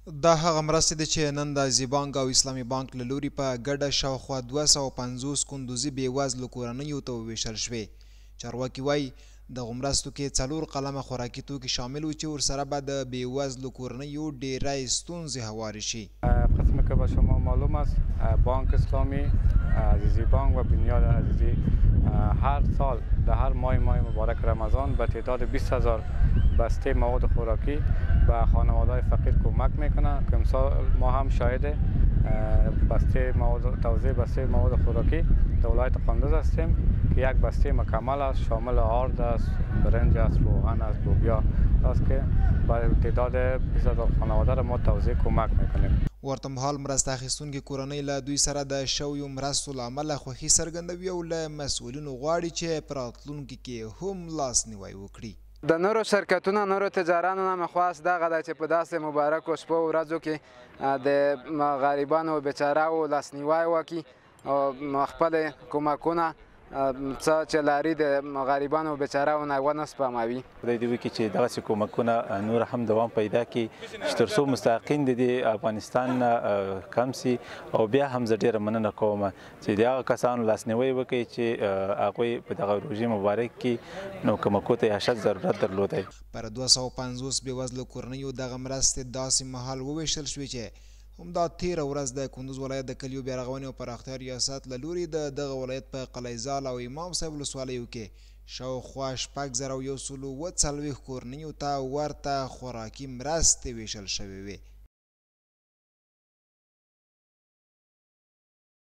دا هغه مرستې دي چې نن د عزیزي بانک او اسلامي بانک له لوري په ګډه شاوخوا 250 کندوزي بېوزلو کورنیو ته ووېشل شوې. چارواکي وايي، دغو مرستو کې څلور قلمه خوراکي توکي شامل وو چې ورسره به د بېوزلو کورنیو ډېری ستونزې هوارې شي. قسمی که به شما معلوم است، بانک اسلامی، عزیزی بانک و بنیاد عزیزی هر سال در هر ماه، ماه مبارک رمضان، به تعداد 20,000 بسته مواد خوراکی به خانواده فقیر کمک میکنه که امسال ما هم شاهد بسته مواد، توزیع بسته مواد خوراکی در ولایت قندوز هستیم که یک بسته مکمل است، شامل آرد است، برنج است، روغن است، لوبیا است که به تعداد 20,000 خانواده را ما توزیع کمک میکنیم. ورته مهال مرسته اخیستونکې کورنۍ له دوی سره د شویو مرستو له امله خوښي څرګندوي او له مسؤلینو غواړي چې په راتلونکي کې هم لاسنیوی وکړي. د نورو شرکتونو، نورو تجارانو نه مې خواست دغه دی چې په داسې مبارکو شپو ورځو کې د غریبانو او بیچاراو لاسنیوی وکړي او خپل کمکونه څه چې لري د غریبانو او بیچاراو نه ونه سپموي. خدای دې وکړي چې دغسې کمکونه نور هم دوام پیدا کړي چې تر څو مستحقین د دې افغانستان نه کم سي. او بیا هم زه ډېره مننه کوم چې د هغه کسانو لاسنیوی وکړي چې هغوی په دغه روژې مبارک کې نو کمکو ته یې اشد ضرورت درلودی. پر 250 بېوزلو کورنیو دغه مرستې داسې مهال وویشل شوې چې همدا تېره ورځ د کندوز ولایت د کلیو بیارغونې او پراختیا ریاست له لوري د دغه ولایت په قلعه او امام صاحب ولسوالیو کې شاوخوا 6147 کورنیو ته ورته خوراکي مرستې ویشل شوې وې.